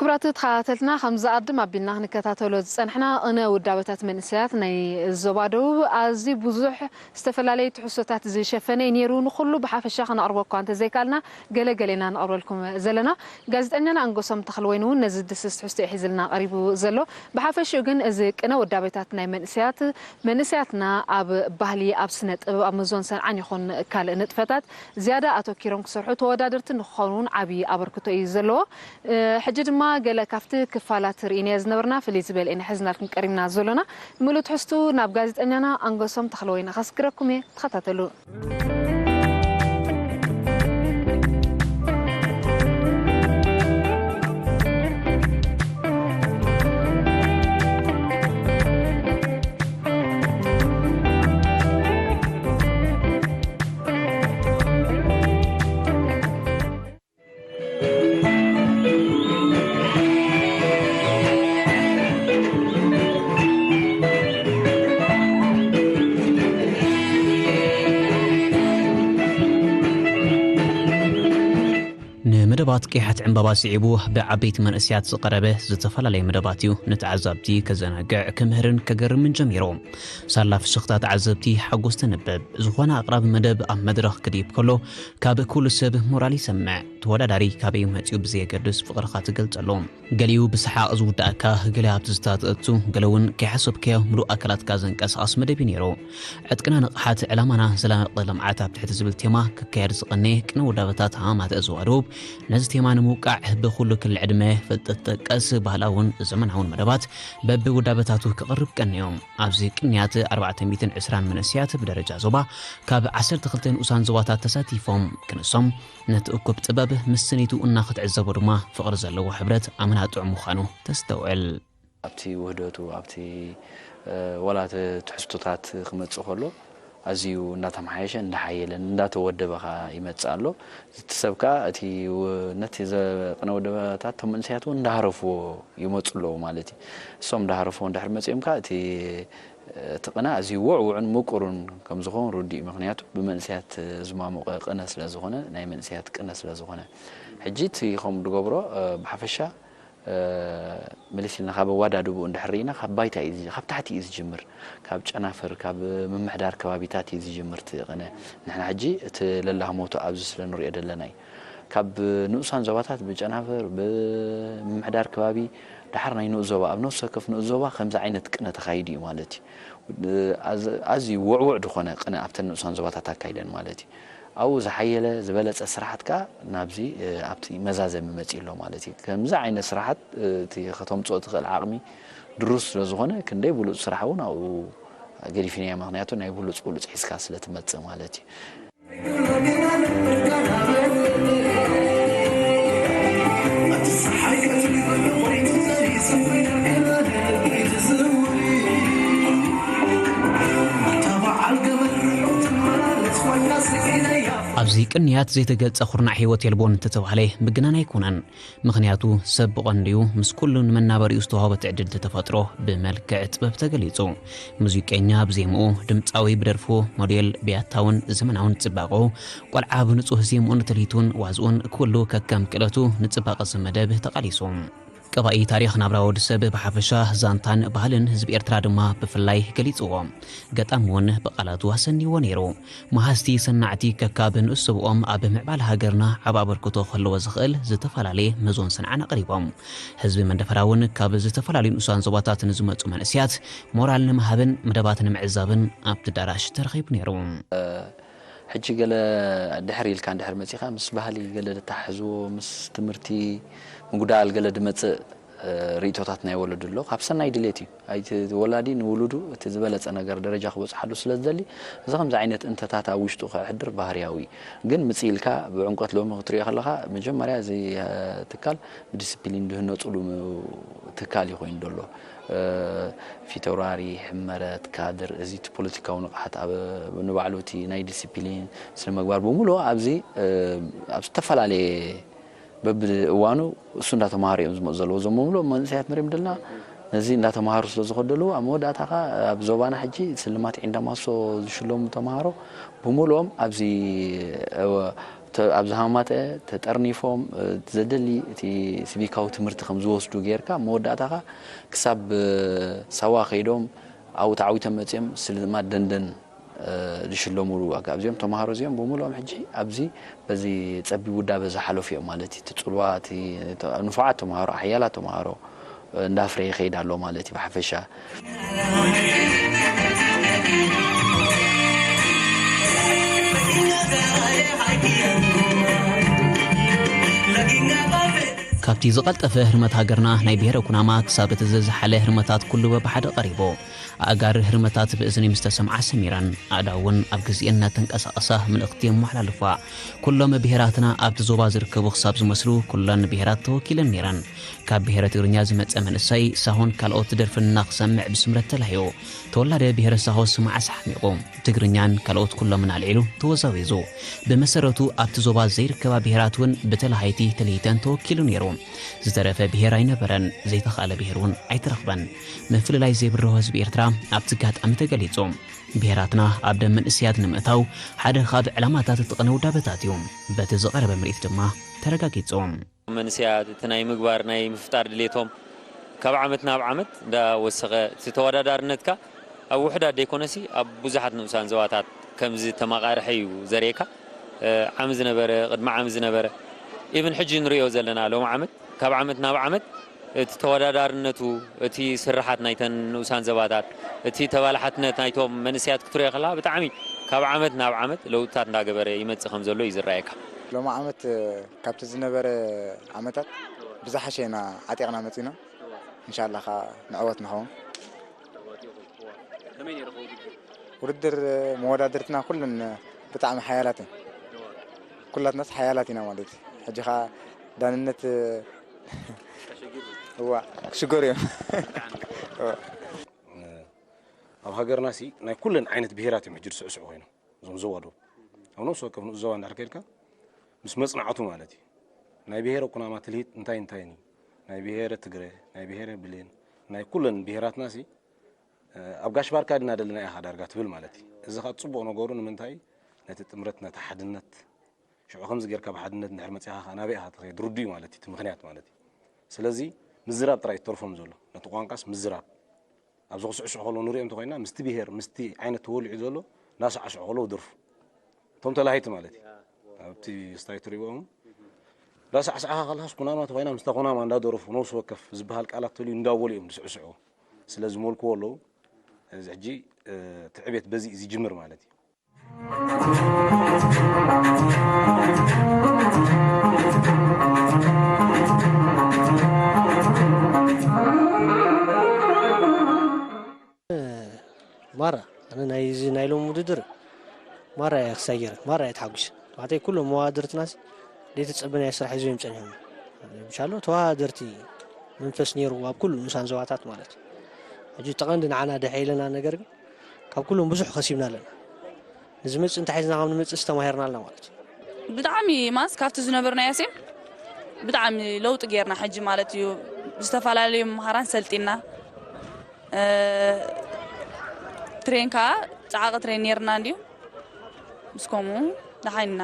ክቡራት ተኸታተልትና፣ ከም ዝኣድም ኣቢልና ክንከታተሎ ዝጸንሕና፣ ቅነ ውዳበታት መንእሰያት ናይ ዞባ ደቡብ ኣዝዩ ብዙሕ ዝተፈላለዩ ትሕዝቶታት ዝሸፈነ እዩ ነይሩ። ንኹሉ ብሓፈሻ ከነቕርቦ እኳ እንተዘይከኣልና፣ ገለ ገለ ኢና ነቕርበልኩም ዘለና። ጋዜጠኛና ኣንጎሶም ተኽለወይኒ እውን ነዚ ድስስ ትሕዝቶ እዩ ሒዝልና ቀሪቡ ዘሎ። ብሓፈሽኡ ግን እዚ ቅነ ውዳበታት ናይ መንእሰያት፣ መንእሰያትና ኣብ ባህሊ፣ ኣብ ስነ ጥበብ፣ ኣብ መዞን ሰንዓን ይኹን ካልእ ንጥፈታት ዝያዳ ኣተኪሮም ክሰርሑ ተወዳደርቲ ንክኾኑ እውን ዓብዪ ኣበርክቶ እዩ ዘለዎ። እ፣ ሕጂ ድማ ገለ ካብቲ ክፋላት ርኢናዮ ዝነበርና ፍልይ ዝበለ ኢና ሒዝናልኩም ቀሪብና ዘሎና። ምሉእ ትሕዝቱ ናብ ጋዜጠኛና ኣንጎሶም ተኽለወይኒ ከስግረኩም እየ። ተኸታተሉ። ንመደባት ቀይሓት ዕምባባ ስዒቡ ብዓበይቲ መንእሰያት ዝቐረበ ዝተፈላለየ መደባት እዩ ንተዓዛብቲ ከዘናግዕ፣ ክምህርን ከገርምን ጀሚሩ። ሳላ ፍሽኽታ ተዓዘብቲ ሓጎስ ተንብብ። ዝኾነ ኣቕራቢ መደብ ኣብ መድረኽ ክድይብ ከሎ ካብ ኩሉ ሰብ ሞራል ይሰምዕ። ተወዳዳሪ ካበይ መጺኡ ብዘየገድስ ፍቕርኻ ትገልጸሉ። ገሊኡ ብሰሓቕ ዝውድኣካ፣ ገለ ኣብ ትዝታ ትእቱ፣ ገለ እውን ከይሓሰብካዮ ምሉእ ኣካላትካ ዘንቀሳቕስ መደብ እዩ ነይሩ። ዕጥቅና ንቕሓት፣ ዕላማና ዘላቒ ልምዓት ኣብ ትሕቲ ዝብል ቴማ ክካየድ ዝቐነየ ቅነ ውዳበታት ሃማማተ ዞባ ደቡብ፣ ነዚ ቴማ ንምውቃዕ ብኹሉ ክሊ ዕድመ፣ ፍልጠት ጠቀስ፣ ባህላውን ዘመናውን መደባት በብውዳበታቱ ክቕርብ ቀንዩ። ኣብዚ ቅንያት ኣርባዕተ ሚእትን ዕስራን መንእሰያት ብደረጃ ዞባ ካብ ዓሰርተ ክልተ ንኡሳን ዞባታት ተሳቲፎም። ክንሶም ነቲ እኩብ ጥበብ ምስ ስኒቱ እናኽትዕዘቦ ድማ ፍቕሪ ዘለዎ ሕብረት ኣመና ጥዑም ምዃኑ ተስተውዕል። ኣብቲ ውህደቱ፣ ኣብቲ፣ እ፣ ዋላ እቲ ትሕዝቶታት ክመጽእ ከሎ ኣዝዩ እንዳተመሓየሸ፣ እንዳሓየለን እንዳተወደበ ከኣ ይመጽእ ኣሎ። እቲ ሰብ ከኣ እቲ ው-፣ ነቲ ዘ-፣ ቅነ ውደባታት እቶም መንእሰያት እውን እንዳሃረፍዎ ይመጹ ኣለዉ ማለት እዩ። እሶም እንዳሃረፍዎ እንድሕር መጺኦም ከኣ እቲ፣ እቲ ቅነ ኣዝዩ ውዕዉዕን ምቁርን ከም ዝኸውን ርዱእ እዩ። ምኽንያቱ ብመንእሰያት ዝማሞቐ ቅነ ስለ ዝኾነ፣ ናይ መንእሰያት ቅነ ስለ ዝኾነ። ሕጂ እቲ ከምኡ ዝገብሮ፣ እ፣ ብሓፈሻ እ፣ መለስ ኢልና ካብ ኣወዳድብኡ እንድሕር ርኢና፣ ካብ ባይታ እዩ ዝጅ-፣ ካብ ታሕቲ እዩ ዝጅምር። ካብ ጨናፍር፣ ካብ ምምሕዳር ከባቢታት እዩ ዝጅምር እቲ ቅነ። ንሕና ሕጂ እቲ ለላህሞቱ ኣብዚ ስለ ንሪኦ ዘለና እዩ። ካብ ንኡሳን ዞባታት ብጨናፍር፣ ብምምሕዳር ከባቢ፣ ደሓር ናይ ንኡስ ዞባ፣ ኣብ ነፍሲ ወከፍ ንኡስ ዞባ ከምዚ ዓይነት ቅነ ተኻይዱ እዩ ማለት እዩ። ኣዝ-፣ ኣዝዩ ውዕዉዕ ዝኾነ ቅነ ኣብተን ንኡሳን ዞባታት ኣካይደን ማለት እዩ። ኣብኡ ዝሓየለ ዝበለጸ ስራሓት ከኣ ናብዚ፣ እ፣ ኣብቲ መዛዘሚ መጺኡ ኣሎ ማለት እዩ። ከምዚ ዓይነት ስራሓት፣ እ፣ እቲ ከተምጽኦ ትኽእል ዓቕሚ ድሩት ስለ ዝኾነ፣ ክንደይ ብሉጽ ስራሕ እውን ኣብኡ ገዲፍናዮ፣ ምኽንያቱ ናይ ብሉጽ ብሉጽ ሒዝካ ስለ ትመጽእ ማለት እዩ። ኣብዚ ቅንያት ዘይተገልጸ ኩርናዕ ህይወት የልቦን እንተተባህለ ምግናን ኣይኮነን። ምኽንያቱ ሰብ ብቐንድዩ ምስ ኩሉ ንመናበሪኡ ዝተዋህቦ ትዕድልቲ ተፈጥሮ ብመልክዕ ጥበብ ተገሊጹ። ሙዚቀኛ ብዜምኡ፣ ድምጻዊ ብደርፉ፣ ሞዴል ብያታውን ዘመናውን ጽባቐኡ፣ ቆልዓ ብንጹህ ዜምኡን ትልሂቱን ዋዝኡን ኩሉ ከከም ክእለቱ ንጽባቐ እዚ መደብ ተቓሊሱ። ቀባኢ ታሪኽ ናብራ ወዲ ሰብ ብሓፈሻ፣ ዛንታን ባህልን ህዝቢ ኤርትራ ድማ ብፍላይ ገሊጽዎ። ገጣሚ እውን ብቓላቱ ኣሰንይዎ ነይሩ። መሃዝቲ ሰናዕቲ ከካብ ንኡስ ሰብኦም ኣብ ምዕባለ ሃገርና ዓቢ ኣበርክቶ ክህልዎ ዝኽእል ዝተፈላለየ መዞን ሰንዓን ኣቕሪቦም። ህዝቢ መንደፈራ እውን ካብ ዝተፈላለዩ ንኡሳን ዞባታት ንዝመጹ መንእሰያት ሞራል ንምሃብን መደባት ንምዕዛብን ኣብቲ ዳራሽ ተረኺቡ ነይሩ። ሕጂ ገለ ድሕር ኢልካ እንድሕር መጺኻ ምስ ባህሊ ገለ ዝተሓሕዝዎ ምስ ትምህርቲ ምጉዳል ገለ ድመጽእ እ፣ ርእይቶታት ናይ ወለዱ ኣሎ። ካብ ሰናይ ድሌት እዩ። ኣይቲ ወላዲ ንውሉዱ እቲ ዝበለጸ ነገር ደረጃ ክበጽሓሉ ስለ ዝደሊ፣ እዚ ከምዚ ዓይነት እንተታት ኣብ ውሽጡ ከሕድር ባህርያዊ እዩ። ግን ምጽእ ኢልካ ብዕምቆት ሎሚ ክትሪኦ ከለኻ፣ መጀመርያ እዚ፣ እ፣ ትካል ብዲስፕሊን ዝህነጹሉ ትካል እዩ ኮይኑ ዘሎ። እ፣ ፊተውራሪ፣ ሕመረት፣ ካድር፣ እዚ እቲ ፖለቲካዊ ንቕሓት ኣብ፣ ንባዕሉ እቲ ናይ ዲስፕሊን ስነ ምግባር ብምሉኡ ኣብዚ፣ እ፣ ኣብ ዝተፈላለየ በብእዋኑ እሱ እንዳተማሃሩ እዮም ዝመፁ ዘለዉ። እዞም ምሉእ መንእሰያት ንሪኦም ደለና ነዚ እንዳተማሃሩ ስለ ዝኸዱ ዘለዉ፣ ኣብ መወዳእታ ኸዓ ኣብ ዞባና ሕጂ ስልማት ዒንዳ ማሶ ዝሽለሙ ተማሃሮ ብምሉኦም ኣብዚ፣ እ፣ እቲ ኣብ ዝሃማተ ተጠርኒፎም ዘደሊ እቲ ሲቪካዊ ትምህርቲ ከም ዝወስዱ ጌርካ መወዳእታኻ ክሳብ ሳዋ ከይዶም ኣብኡ ተዓዊቶም መፅኦም ስልማት ደንደን ዝሽለሙሉ ኣጋብ እዚኦም ተምሃሮ እዚኦም ብምሉኦም ሕጂ ኣብዚ በዚ ፀቢብ ውዳበ ዝሓለፉ እዮም ማለት እዩ። እቲ ፅልዋ እቲ ንፉዓት ተምሃሮ ሓያላት ተምሃሮ እንዳፍረየ ይኸይድ ኣሎ ማለት እዩ ብሓፈሻ። ካብቲ ዝቐልጠፈ ህርመት ሃገርና ናይ ብሄረ ኩናማ ክሳብ እቲ ዝዘሓለ ህርመታት ኩሉ በብሓደ ቀሪቡ ኣእጋር ህርመታት ብእዝኒ ምስ ተሰምዓ ሰሚረን ኣእዳው እውን ኣብ ግዜኤን እናተንቀሳቐሳ መልእኽቲ የመሓላልፋ። ኩሎም ብሄራትና ኣብቲ ዞባ ዝርከቡ ክሳብ ዝመስሉ ኩለን ብሄራት ተወኪለን ነይረን። ካብ ብሄረ ትግርኛ ዝመጸ መንእሰይ ሳሆን ካልኦት ደርፍን እናኽሰምዕ ብስምረት ተላህዩ። ተወላደ ብሄረ ሳሆ ስማዕ ኣስሓሚቑ ትግርኛን ካልኦት ኩሎምን ኣልዒሉ ተወዛዊዙ። ብመሰረቱ ኣብቲ ዞባ ዘይርከባ ብሄራት እውን ብተላሃይቲ ተለይተን ተወኪሉ ነይሩ። ዝተረፈ ብሄር ኣይነበረን፣ ዘይተኻእለ ብሄር እውን ኣይተረኽበን። ምፍልላይ ዘይብርሆ ህዝቢ ኤርትራ ኣብቲ ኣጋጣሚ ተገሊጹ። ብሄራትና ኣብ ደም መንእሰያት ንምእታው ሓደ ካብ ዕላማታት እቲ ቅነ ውዳበታት እዩ። በቲ ዝቐረበ ምርኢት ድማ ተረጋጊጹ። መንእሰያት እቲ ናይ ምግባር ናይ ምፍጣር ድሌቶም ካብ ዓመት ናብ ዓመት እንዳወሰኸ እቲ ተወዳዳርነትካ ኣብ ውሕዳት ደይኮነሲ ኣብ ብዙሓት ንኡሳን ዞባታት ከም ዝተመቓርሐ እዩ ዘርእየካ። እ፣ ዓሚ ዝነበረ፣ ቅድሚ ዓሚ ዝነበረ፣ ኢቭን ሕጂ ንርእዮ ዘለና ሎም ዓመት ካብ ዓመት ናብ ዓመት እቲ ተወዳዳርነቱ፣ እቲ ስርሓት ናይተን ንኡሳን ዞባታት፣ እቲ ተባላሓትነት ናይቶም መንእሰያት ክትሪኦ ከለኻ ብጣዕሚ ካብ ዓመት ናብ ዓመት ለውጥታት እንዳገበረ ይመጽእ ከም ዘሎ እዩ ዝረኣየካ። ሎም ዓመት ካብቲ ዝነበረ ዓመታት ብዝሓሸ ኢና ዓጢቕና መጺና። እንሻላ ኸዓ ንዕወት ንኸውን። ከመይ ነይሩ ውድድር? ውድድር መወዳድርትና ኩለን ብጣዕሚ ሓያላት እየን። ኩላትናስ ሓያላት ኢና ማለት እዩ። ሕጂ ኸዓ ዳንነት እዋ ክሽገሩ እዮም። እዋ። ኣብ ሃገርና ሲ ናይ ኩለን ዓይነት ብሄራት እዮም ሕጂ ዝስዕስዑ ኮይኖም። እዞም ዞባ ዶ ኣብ ነፍሲ ወከፍ ንኡስ ዞባ እንድሕር ከይድካ ምስ መጽናዕቱ ማለት እዩ። ናይ ብሄረ ኩናማ ትልሂት እንታይ እንታይን እዩ? ናይ ብሄረ ትግረ፣ ናይ ብሄረ ብሌን፣ ናይ ኩለን ብሄራትና ሲ ኣብ ጋሽ ባርካ ድና ደለና ኢኻ ዳርጋ ትብል ማለት እዩ። እዚ ኸዓ ጽቡቕ ነገሩ ንምንታይ ነቲ ጥምረት ነቲ ሓድነት ሽዑ ከምዚ ጌርካ ብሓድነት እንድሕር መጺኻ ኸዓ ናበይ ኢኻ ትኸይድ ርዱእ እዩ ማለት እዩ እቲ ምኽንያት ማለት እዩ። ስለዚ ምዝራብ ጥራይ እዩ ተርፎም ዘሎ ነቲ ቋንቋስ ምዝራብ ኣብዚ ክስዕስዑ ከለዉ ንሪኦም እንተኾይና ምስቲ ብሄር ምስቲ ዓይነት ተወሊዑ ዘሎ እናሳዕስዑ ከለዉ ደርፉ እቶም ተላሃይቲ ማለት እዩ። ኣብቲ ስታይ ትሪእዎም እናሳዕሳዕኻ ከለኻስ ኩናማ ተኾይና ምስታ ኩናማ እንዳደረፉ ነብሲ ወከፍ ዝበሃል ቃላት ተልዩ እንዳበሉ እዮም ዝስዕስዑ። ስለ ዝመልክዎ ኣለዉ እዚ ሕጂ እቲ ዕቤት በዚ እዩ ዝጅምር ማለት እዩ። ማራ ኣነ ናይ እዚ ናይ ሎም ውድድር ማራ እየ ክሳይ ገይረ ማራ እየ ተሓጒሰ። ማለተይ ኩሎም መዋድርትናስ ደይ ተጸበናዮ ስራሕ ሒዞም እዮም ጸኒሖም። ብቻሎ ተወዳደርቲ መንፈስ ነይሩ ኣብ ኩሉ ንኡሳን ዞባታት ማለት እዩ። ሕጂ እቲ ቀንዲ ንዓና ደሓ ኢለና ነገር ግን ካብ ኩሎም ብዙሕ ከሲብና ኣለና። ንዝመጽእ እንታይ ሒዝና ከም ንመጽእስ ተማሂርና ኣለና ማለት እዩ። ብጣዕሚ ማስ ካብቲ ዝነበርናዮ ሴም ብጣዕሚ ለውጢ ጌርና ሕጂ ማለት እዩ። ዝተፈላለዩ መምሃራን ሰልጢና ትሬን ከዓ ፃዕቂ ትሬን ነይርና እንድዩ ምስ ከምኡ ደሓን ኢና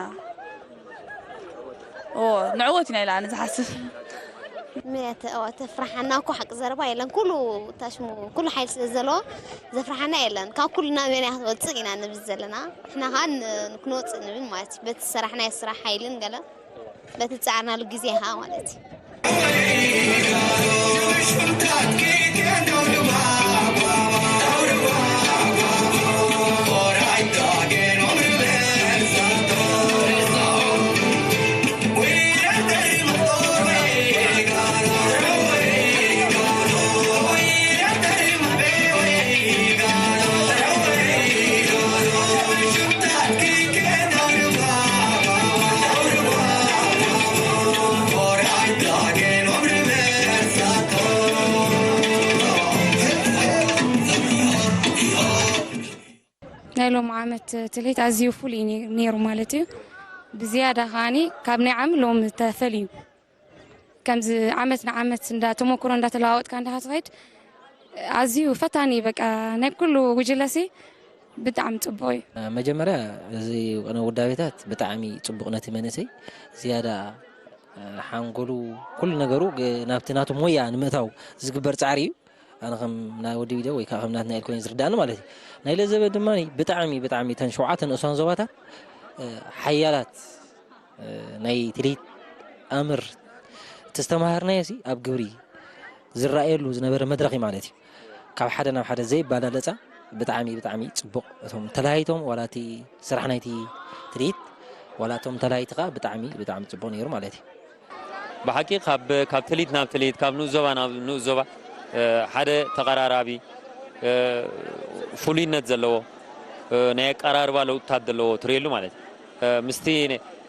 ንዕወት ኢና ኢላ ኣነ ዝሓስብ። ምእተ ተፍርሓና እኮ ሓቂ ዘረባ የለን ኩሉ ታሽሙ ኩሉ ሓይሊ ስለ ዘለዎ ዘፍርሓና የለን ካብ ኩሉ ናበና ክትወፅእ ኢና ንብል ዘለና ንሕና ከዓ ክንወፅእ ንብል ማለት እዩ በቲ ዝሰራሕናዮ ስራሕ ሓይልን ገለ በቲ ዝፀዓርናሉ ግዜ ከዓ ማለት እዩ ናይ ሎም ዓመት ትልሂት ኣዝዩ ፍሉይ ነይሩ ማለት እዩ። ብዝያዳ ከዓኒ ካብ ናይ ዓሚ ሎም ተፈልዩ ከምዚ ዓመት ንዓመት እንዳ ተሞክሮ እንዳተለዋወጥካ እንዳኻ ትኸይድ ኣዝዩ ፈታኒ በቃ ናይ ኩሉ ጉጅለሲ ብጣዕሚ ጽቡቕ እዩ። መጀመርያ እዚ ቅነ ውዳቤታት ብጣዕሚ ጽቡቕ፣ ነቲ መንእሰይ ዝያዳ ሓንጎሉ፣ ኩሉ ነገሩ ናብቲ ናቱ ሞያ ንምእታው ዝግበር ፃዕሪ እዩ። ኣነ ከም ናይ ወዲ ቢደ ወይ ከዓ ከም ናትና ኢልኮ ዝርዳእኒ ማለት እዩ። ናይ ለዘበ ድማ ብጣዕሚ ብጣዕሚ ተን ሸውዓተ ንእሷን ዞባታት ሓያላት ናይ ትልሂት ኣምር ተስተማሃርናዮ ሲ ኣብ ግብሪ ዝረኣየሉ ዝነበረ መድረኽ እዩ ማለት እዩ። ካብ ሓደ ናብ ሓደ ዘይባላለፃ ብጣዕሚ ብጣዕሚ ፅቡቕ፣ እቶም ተለያይቶም ዋላ እቲ ስራሕ ናይቲ ትርኢት ዋላ እቶም ተለያይቲ ከዓ ብጣዕሚ ብጣዕሚ ፅቡቕ ነይሩ ማለት እዩ። ብሓቂ ካብ ካብ ትልሂት ናብ ትልሂት፣ ካብ ንኡስ ዞባ ናብ ንኡስ ዞባ ሓደ ተቐራራቢ፣ ፍሉይነት ዘለዎ፣ ናይ ኣቀራርባ ለውጥታት ዘለዎ ትርእየሉ ማለት እዩ። ምስቲ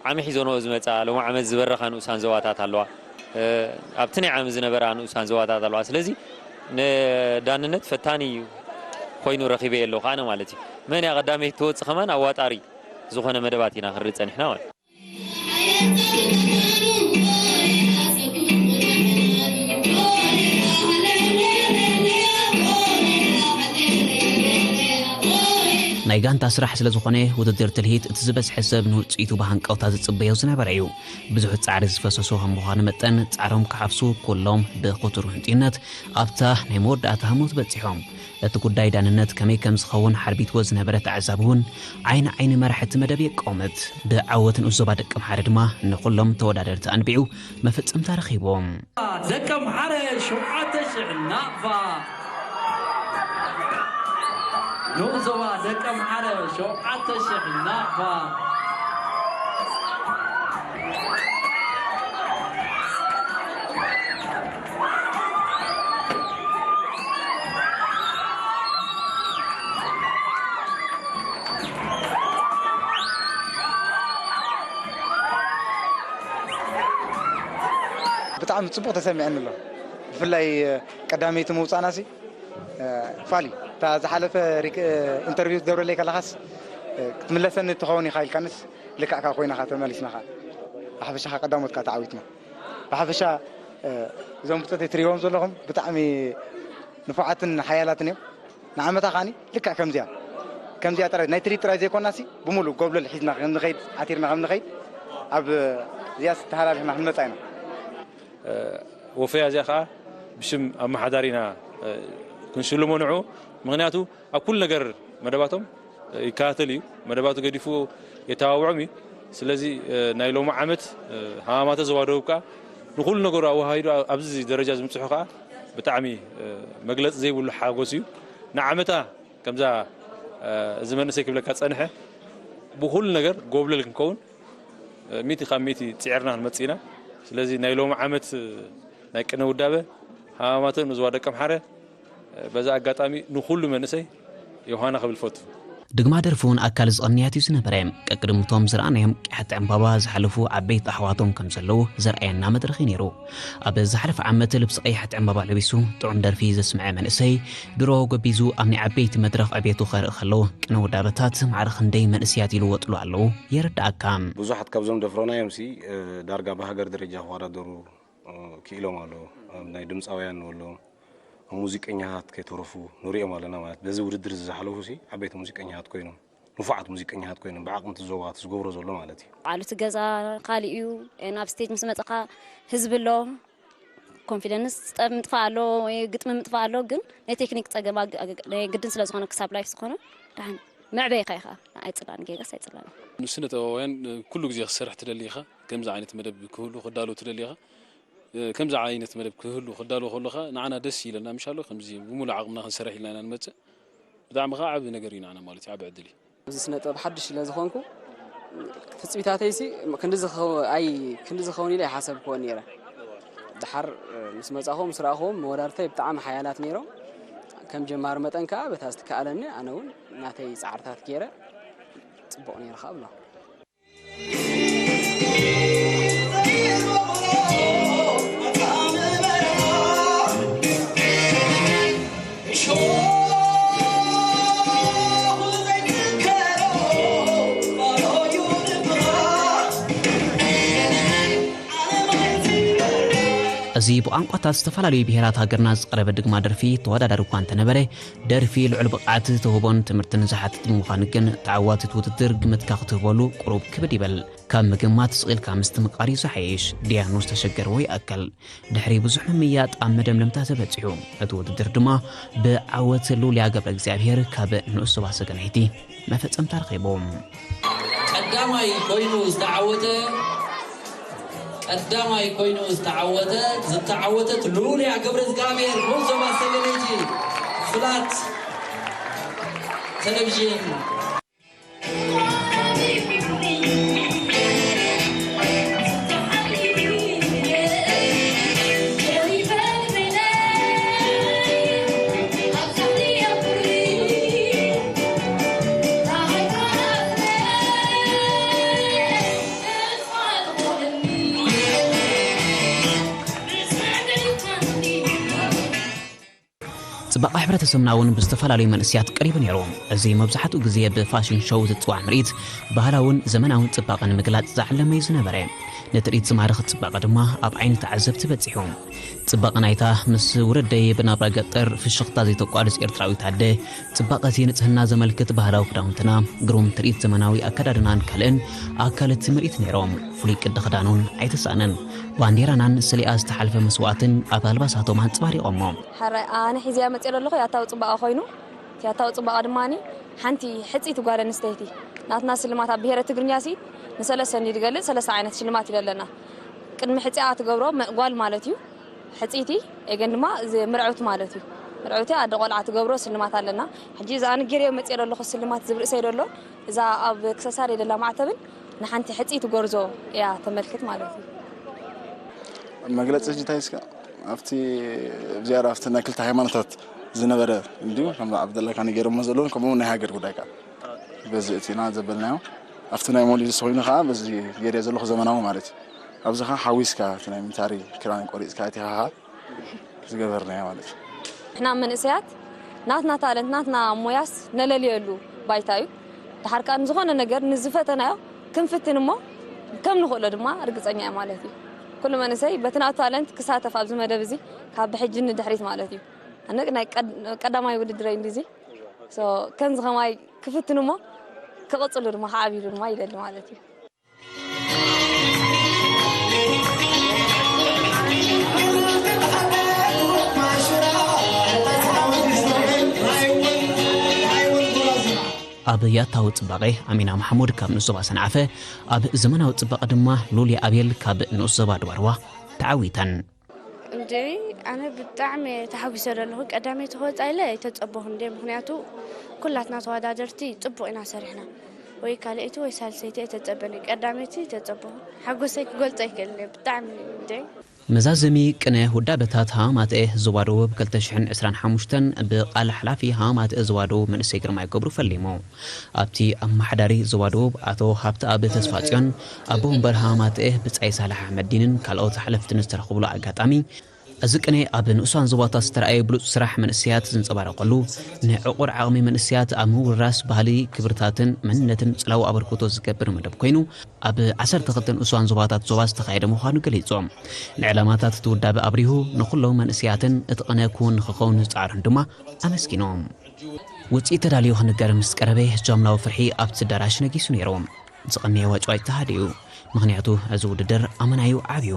ዓሚ ሒዞንኦ ዝመፃ ሎም ዓመት ዝበረኻ ንኡሳን ዞባታት ኣለዋ። ኣብቲ ናይ ዓሚ ዝነበራ ንኡሳን ዞባታት ኣለዋ። ስለዚ ንዳንነት ፈታኒ እዩ ኮይኑ ረኺበ ኣለኹ ኣነ ማለት እዩ። መን እያ ቀዳመይቲ ትወፅእ ከማን ኣዋጣሪ ዝኾነ መደባት ኢና ክንርኢ ፀኒሕና ማለት እዩ። ናይ ጋንታ ስራሕ ስለ ዝኾነ ውድድር ትልሂት እቲ ዝበዝሐ ሰብ ንውፅኢቱ ብሃንቀውታ ዝፅበዮ ዝነበረ እዩ። ብዙሕ ፃዕሪ ዝፈሰሶ ከም ምዃኑ መጠን ፃዕሮም ክሓፍሱ ኩሎም ብክቱር ህንጥዩነት ኣብታ ናይ መወዳእታ ህሞት በፂሖም። እቲ ጉዳይ ዳንነት ከመይ ከም ዝኸውን ሓርቢትዎ ዝነበረ ተዓዛቢ እውን ዓይኒ ዓይኒ መራሕቲ መደብ የቃውመት። ብዓወት ንኡስ ዞባ ደቀምሓረ ድማ ንኹሎም ተወዳደርቲ ኣንቢዑ መፈጸምታ ረኺቦም። ደቀምሓረ ሸውዓተ ሽሕ ናቕፋ። ንኡስ ዞባ ደቀምሓረ ሸውዓተ ሽሕ ናቕፋ። ብጣዕሚ ጽቡቕ ተሰሚዐኒ ኣሎ። ብፍላይ ቀዳመይቲ ምውጻእናሲ ፋል እዩ። እታ ዝሓለፈ ኢንተርቪው ክትገብረለይ ከለኻስ ክትምለሰኒ ትኸውን ኢኻ ኢልካንስ ልክዕ ካብ ኮይናኻ ተመሊስናኻ ብሓፈሻኻ ቀዳሞት ካ ተዓዊትና። ብሓፈሻ እዞም ብጸት ትሪዎም ዘለኹም ብጣዕሚ ንፉዓትን ሓያላትን እዮም። ንዓመታ ከዓኒ ልክዕ ከምዚኣ ከምዚኣ ጥራይ ናይ ትርኢት ጥራይ ዘይኮናሲ ብምሉእ ጎብለል ሒዝና ከም ንኸይድ ዓቲርና ከም ንኸይድ ኣብ እዚኣስ ተሃላሊኽና ክንመጻ ኢና። ወፈያ እዚኣ ከዓ ብሽም ኣመሓዳሪና ክንሽልሞ ንዑ። ምክንያቱ ኣብ ኩሉ ነገር መደባቶም ይከታተል እዩ። መደባቱ ገዲፉ የተባብዖም እዩ። ስለዚ ናይ ሎሚ ዓመት ሃማማተ ዞባ ደቡብ ከዓ ንኩሉ ነገሩ ኣወሃሂዱ ኣብዚ ደረጃ ዝምፅሑ ከዓ ብጣዕሚ መግለፂ ዘይብሉ ሓጎስ እዩ። ንዓመታ ከምዛ እዚ መንእሰይ ክብለካ ፀንሐ ብኩሉ ነገር ጎብለል ክንከውን ሚእቲ ካብ ሚእቲ ፅዒርና ክንመፅእ ኢና። ስለዚ ናይ ሎሚ ዓመት ናይ ቅነ ውዳበ ሃማማተ ንኡስ ዞባ ደቀምሓረ በዚ ኣጋጣሚ ንኩሉ መንእሰይ ዮሃና ክብል ፈቱ። ድግማ ደርፊ እውን ኣካል እዚ ቅንያት እዩ ዝነበረ። ቀቅድምቶም ዝረኣናዮም ቅያሕቲ ዕምባባ ዝሓለፉ ዓበይቲ ኣሕዋቶም ከም ዘለዉ ዘርኣየና መድረኽ እዩ ነይሩ። ኣብ ዝሓለፈ ዓመት ልብሲ ቀያሕቲ ዕምባባ ለቢሱ ጥዑም ደርፊ ዘስምዐ መንእሰይ ድሮ ጎቢዙ ኣብ ናይ ዓበይቲ መድረኽ ዕቤቱ ከርኢ ከሎ ቅነ ውዳበታት ማዕረ ክንደይ መንእሰያት ይልወጥሉ ኣለዉ የረድኣካ። ብዙሓት ካብዞም ደፍሮናዮም ሲ ዳርጋ ብሃገር ደረጃ ክወዳደሩ ክኢሎም ኣለዉ። ኣብ ናይ ድምፃውያን ንበሎ ኣብ ሙዚቀኛታት ከይተረፉ ንሪኦም ኣለና ማለት በዚ ውድድር እዚ ዝሓለፉ ሲ ዓበይቲ ሙዚቀኛታት ኮይኖም ንፉዓት ሙዚቀኛታት ኮይኖም ብዓቕሚ እቲ ዞባ እቲ ዝገብሮ ዘሎ ማለት እዩ። በዓሉ እቲ ገዛ ካልእ እዩ። ናብ ስቴጅ ምስ መፀኻ ህዝቢ ኣሎ፣ ኮንፊደንስ ጠብ ምጥፋእ ኣሎ፣ ግጥሚ ምጥፋእ ኣሎ። ግን ናይ ቴክኒክ ፀገም ናይ ግድን ስለ ዝኾነ ክሳብ ላይፍ ዝኾነ ደሓን መዕበይኻ ኢኻ። ኣይፅላእን ጌጋስ ኣይፅላእን። ንስነ ጥበባውያን ኩሉ ግዜ ክሰርሕ ትደሊ ኢኻ። ከምዚ ዓይነት መደብ ክህሉ ክዳሎ ትደሊ ኢኻ። ከምዚ ዓይነት መደብ ክህሉ ክዳሎ ከሎ ኸዓ ንዓና ደስ ይለና ምሻሎ ከምዚ ብሙሉእ ዓቕምና ክንሰርሕ ኢልና ኢና ንመጽእ። ብጣዕሚ ኸዓ ዓቢ ነገር እዩ ንዓና ማለት እዩ፣ ዓቢ ዕድል እዩ። ኣብዚ ስነ ጥበብ ሓድሽ ስለ ዝኾንኩ ትጽቢታተይሲ ክንድዚ ክኸው- ኣይ ክንድዚ ክኸውን ኢለ ኣይሓሰብክዎን ነይረ። ድሓር ምስ መጻኹ ምስ ረኣኹዎም መወዳድርተይ ብጣዕሚ ሓያላት ነይሮም። ከም ጀማሪ መጠን ከኣ በታ ዝትከኣለኒ ኣነ እውን ናተይ ጻዕርታት ገይረ ጽቡቕ ነይሩ ከኣ እብሎ። እዚ እዚ ብቋንቋታት ዝተፈላለዩ ብሄራት ሃገርና ዝቐረበ ድግማ ደርፊ ተወዳዳሪ እኳ እንተነበረ፣ ደርፊ ልዑል ብቕዓት ተውህቦን ትምህርትን ዝሓትት ብምዃኑ ግን ተዓዋቲት ውድድር ግምትካ ክትህበሉ ቁሩብ ክብድ ይበል። ካብ ምግማት ስቕ ኢልካ ምስትምቓር እዩ ዝሓይሽ። ዲያኑ ዝተሸገርዎ ይኣክል። ድሕሪ ብዙሕ ምምያጥ ኣብ መደምደምታ ተበጺሑ። እቲ ውድድር ድማ ብዓወት ሉልያ ገብረ እግዚኣብሔር ካብ ንኡስ ዞባ ሰገናይቲ መፈጸምታ ረኺቡ። ቀዳማይ ኮይኑ ዝተዓወተ ቀዳማይ ኮይኑ ዝተዓወተ ዝተዓወተት ሉልያ ገብረ እግዚኣብሔር፣ ንኡስ ዞባ ሰገነይቲ፣ ፍላት ቴሌቪዥን። ጽባቐ ሕብረተሰብና እውን ብዝተፈላለዩ መንእሰያት ቀሪቡ ነይሩ። እዚ መብዛሕትኡ ግዜ ብፋሽን ሾው ዝጽዋዕ ምርኢት፣ ባህላውን ዘመናውን ጽባቐ ንምግላጽ ዝዓለመ እዩ ዝነበረ። ንትርኢት ዝማርኽ ጽባቐ ድማ ኣብ ዓይኒ ተዓዘብቲ በጺሑ። ጽባቐ ናይታ ምስ ውለደይ ብናብራ ገጠር ፍሽኽታ ዘይተቋርጽ ኤርትራዊት ኣደ፣ ጽባቐ እቲ ንጽህና ዘመልክት ባህላዊ ክዳውንትና፣ ግሩም ትርኢት ዘመናዊ ኣከዳድናን ካልእን ኣካል እቲ ምርኢት ነይሮም። ፍሉይ ቅዲ ክዳን እውን ኣይተሳእነን። ባንዴራናን ስሊኣ ዝተሓልፈ መስዋእትን ኣብ ኣልባሳቶም ኣንጸባሪቖሞ። ሕራይ ኣነ ሒዘያ መፅእ ኣለኹ ያታዊ ፅባቐ ኮይኑ እቲ ያታዊ ፅባቐ ድማ ሓንቲ ሕፅይቲ ጓል ኣንስተይቲ ናትና ስልማት ኣብ ብሄረ ትግርኛ ሲ ንሰለስተ እንዲ ዝገልፅ ሰለስተ ዓይነት ሽልማት እዩ ዘለና። ቅድሚ ሕፅያ ትገብሮ መ- ጓል ማለት እዩ። ሕፅይቲ ኤገን ድማ እዚ ምርዕውቲ ማለት እዩ። ምርዕውቲ ኣደ ቆልዓ ትገብሮ ስልማት ኣለና። ሕጂ እዛ ኣነ ገይረዮ መፅእ ዘለኹ ስልማት ዝብርእሰይ ደሎ እዛ ኣብ ክሰሳር የደላ ማዕተብን ንሓንቲ ሕፅይቲ ጎርዞ እያ ተመልክት ማለት እዩ። መግለፂ ሕጂ እንታይ እስከ ኣብቲ ብዝያዳ ኣብቲ ናይ ክልተ ሃይማኖታት ዝነበረ እንዲሁ ከም ዓብደላ ካኒ ገይሮሞ ዘለውን ከምኡ ናይ ሃገር ጉዳይ ከዓ በዚ እቲ ኢና ዘበልናዮ ኣብቲ ናይ ሞሊድ ኮይኑ ከዓ በዚ ገይረ ዘለኹ ዘመናዊ ማለት እዩ። ኣብዚ ከዓ ሓዊስካ እቲ ናይ ሚታሪ ክራን ቆሪፅካ እቲ ሃሃ ዝገበርናዮ ማለት እዩ። ንሕና መንእሰያት ናትና ታለንት ናትና ሞያስ ነለልየሉ ባይታ እዩ። ድሓር ከዓ ንዝኾነ ነገር ንዝፈተናዮ ክንፍትን እሞ ከም ንኽእሎ ድማ ርግፀኛ እየ ማለት እዩ። ኩሉ መንእሰይ በቲ ናቱ ታለንት ክሳተፍ ኣብዚ መደብ እዚ ካብ ብሕጂ ንድሕሪት ማለት እዩ። ኣነ ናይ ቀድ- ቀዳማይ ውድድረይ እንዲዚ ከምዚ ከማይ ክፍትን እሞ ክቕፅሉ ድማ ክዓብይሉ ድማ ይደሊ ማለት እዩ። ኣብ ያታዊ ጽባቐ ኣሚና ማሕሙድ ካብ ንኡስ ዞባ ሰንዓፈ፣ ኣብ ዘመናዊ ጽባቐ ድማ ሉልያ ኣቤል ካብ ንኡስ ዞባ ድባርዋ ተዓዊተን። እንዴ ኣነ ብጣዕሚ ተሓጒሰ ዘለኹ። ቀዳመይቲ ክወፃ ኢለ ኣይተፀበኹ እንዴ፣ ምክንያቱ ኩላትና ተወዳደርቲ ፅቡቕ ኢና ሰሪሕና። ወይ ካልኣይቲ ወይ ሳልሰይቲ ኣይተፀበኒ፣ ቀዳመይቲ ተፀበኹ። ሓጎሰይ ክገልፆ ኣይክእልን እየ ብጣዕሚ እንዴ። መዛዘሚ ቅነ ውዳበታት ሃማትኤ ዞባ ደቡብ ክልተ ሽሕን ዕስራን ሓሙሽተን ብቃል ሓላፊ ሃማትኤ ዞባ ደቡብ መንእሰይ ግርማይ ገብሩ ፈሊሙ። ኣብቲ ኣመሓዳሪ ዞባ ደቡብ ኣቶ ሃብተኣብ ተስፋጽዮን ኣቦ ወንበር ሃማትኤ ብጻይ ሳልሕ ኣሕመዲንን ካልኦት ሓለፍትን ዝተረኽብሉ ኣጋጣሚ፣ እዚ ቅነ ኣብ ንኡሳን ዞባታት ዝተረኣየ ብሉጽ ስራሕ መንእሰያት ዝንጸባረቐሉ፣ ንዕቑር ዓቕሚ መንእሰያት ኣብ ምውርራስ ባህሊ፣ ክብርታትን መንነትን ጽላዊ ኣበርክቶ ዝገብር መደብ ኮይኑ፣ ኣብ ዓሰርተ ክልተ ንኡሳን ዞባታት ዞባ ዝተኻየደ ምዃኑ ገሊጹ። ንዕላማታት እቲ ውዳበ ኣብሪሁ፣ ንኹሎም መንእሰያትን እቲ ቅነ ክውን ንኽኸውን ንዝጸዓሩን ድማ ኣመስጊኑ። ውጽኢት ተዳልዩ ክንገር ምስ ቀረበ፣ ጃምላዊ ፍርሒ ኣብቲ ኣዳራሽ ነጊሱ ነይሩ። ዝቐነየ ዋጭዋጭታ ሃዲኡ። ምኽንያቱ፣ እዚ ውድድር ኣመናዩ ዓብዩ።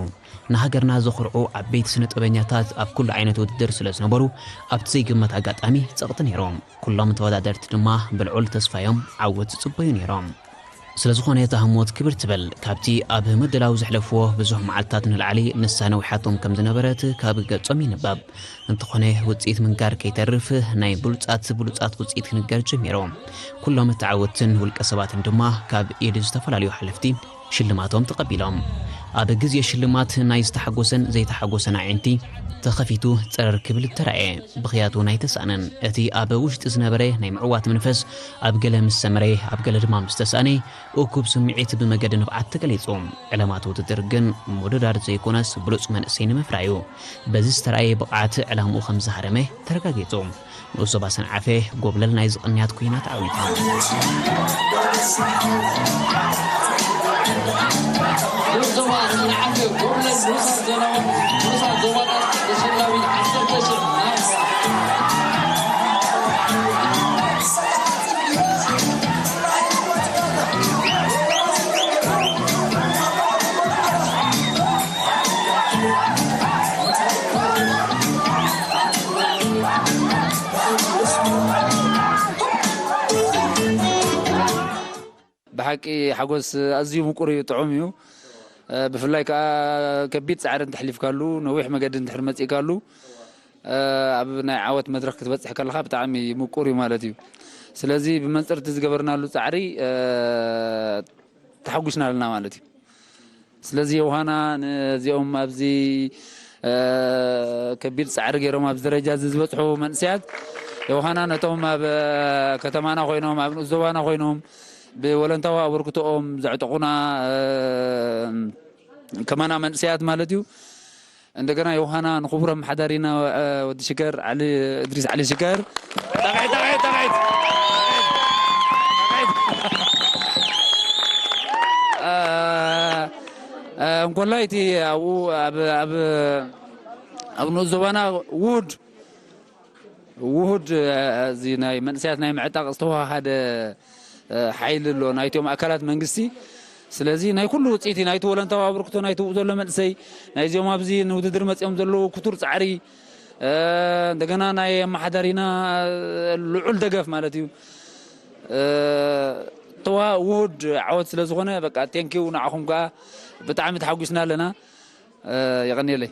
ንሃገርና ዘኹርዑ ዓበይቲ ስነ ጥበበኛታት ኣብ ኩሉ ዓይነት ውድድር ስለ ዝነበሩ፣ ኣብቲ ዘይግመት ኣጋጣሚ ጸቕጢ ነይሩ። ኩሎም ተወዳደርቲ ድማ ብልዑል ተስፋ እዮም ዓወት ዝጽበዩ ነይሮም። ስለዝኾነ እታ ህሞት ክብር ትበል፣ ካብቲ ኣብ ምድላው ዘሕለፍዎ ብዙሕ መዓልትታት ንላዕሊ ንሳ ነዊሓቶም ከም ዝነበረት ካብ ገጾም ይንበብ። እንተኾነ ውጽኢት ምንጋር ከይተርፍ ናይ ብሉጻት ብሉጻት ውጽኢት ክንገር ጀሚሩ። ኩሎም ተዓወትትን ውልቀ ሰባትን ድማ ካብ ኢድ ዝተፈላለዩ ሓለፍቲ ሽልማቶም ተቐቢሎም። ኣብ ግዜ ሽልማት ናይ ዝተሓጎሰን ዘይተሓጎሰን ኣዒንቲ ተኸፊቱ ጸረር ክብል ተራእየ። ብኽያት እውን ኣይተሳእነን። እቲ ኣብ ውሽጢ ዝነበረ ናይ ምዕዋት መንፈስ ኣብ ገለ ምስ ሰመረ፣ ኣብ ገለ ድማ ምስ ተሳእነ፣ እኩብ ስምዒት ብመገዲ ንብዓት ተገሊጹ። ዕላማ እቲ ውድድር ግን ምውድዳር ዘይኮነስ ብሉጽ መንእሰይ ንምፍራይ እዩ። በዚ ዝተራእየ ብቕዓት ዕላምኡ ከም ዝሃረመ ተረጋጊጹ። ንኡስ ዞባ ሰንዓፈ ጎብለል ናይዚ ቅንያት ኲናት ዓዊቱ። ንዞባ ሰንዓፈ ጎብለል ንኡሳት ዞናውን ንኡሳት ዞባታት ተሸላሚ ዓሰርተ ሽሕ ናቕፋ። ብሓቂ ሓጎስ ኣዝዩ ምቁር እዩ፣ ጥዑም እዩ። ብፍላይ ከዓ ከቢድ ፃዕሪ እንተሕሊፍካሉ፣ ነዊሕ መገዲ እንድሕር መፂእካሉ፣ ኣብ ናይ ዓወት መድረክ ክትበፅሕ ከለካ ብጣዕሚ ምቁር እዩ ማለት እዩ። ስለዚ ብመንፅር እቲ ዝገበርናሉ ፃዕሪ ተሓጒስና ኣለና ማለት እዩ። ስለዚ ዮሃና፣ ነዚኦም ኣብዚ ከቢድ ፃዕሪ ገይሮም ኣብዚ ደረጃ እዚ ዝበፅሑ መንእሰያት፣ ዮሃና ነቶም ኣብ ከተማና ኮይኖም፣ ኣብ ንኡስ ዞባና ኮይኖም ብወለንታዊ ኣበርክቶኦም ዘዕጠቑና ከማና መንእሰያት ማለት እዩ። እንደገና ዮሃና ንክቡር ኣመሓዳሪና ወዲ ሽገር፣ ዓሊ እድሪስ፣ ዓሊ ሽገር። ጠቕዒት፣ ጠቕዒት፣ ጠቕዒት። እንኮላይ እቲ ኣብኡ ኣብ ንኡስ ዞባና ውሁድ ውሁድ እዚ ናይ መንእሰያት ናይ ምዕጣቕ ዝተወሃሃደ ሓይሊ ኣሎ ናይቶም ኣካላት መንግስቲ። ስለዚ ናይ ኩሉ ውፅኢት ናይቲ ወለንታዊ ኣበርክቶ ናይቲ ብኡ ዘሎ መንእሰይ፣ ናይዚኦም ኣብዚ ንውድድር መፅኦም ዘለዉ ክቱር ፃዕሪ፣ እንደገና ናይ ኣመሓዳሪና ልዑል ደገፍ ማለት እዩ። ተዋ ውሁድ ዓወት ስለ ዝኾነ በቃ ቴንኪው ንዓኹም ከዓ ብጣዕሚ ተሓጒስና ኣለና። የቐንየለይ።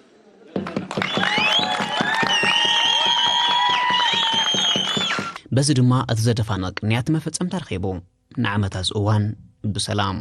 በዚ ድማ እቲ ዘደፋንቕ ቅንያት መፈጸምታ ረኺቡ። ንዓመታት እዋን ብሰላም።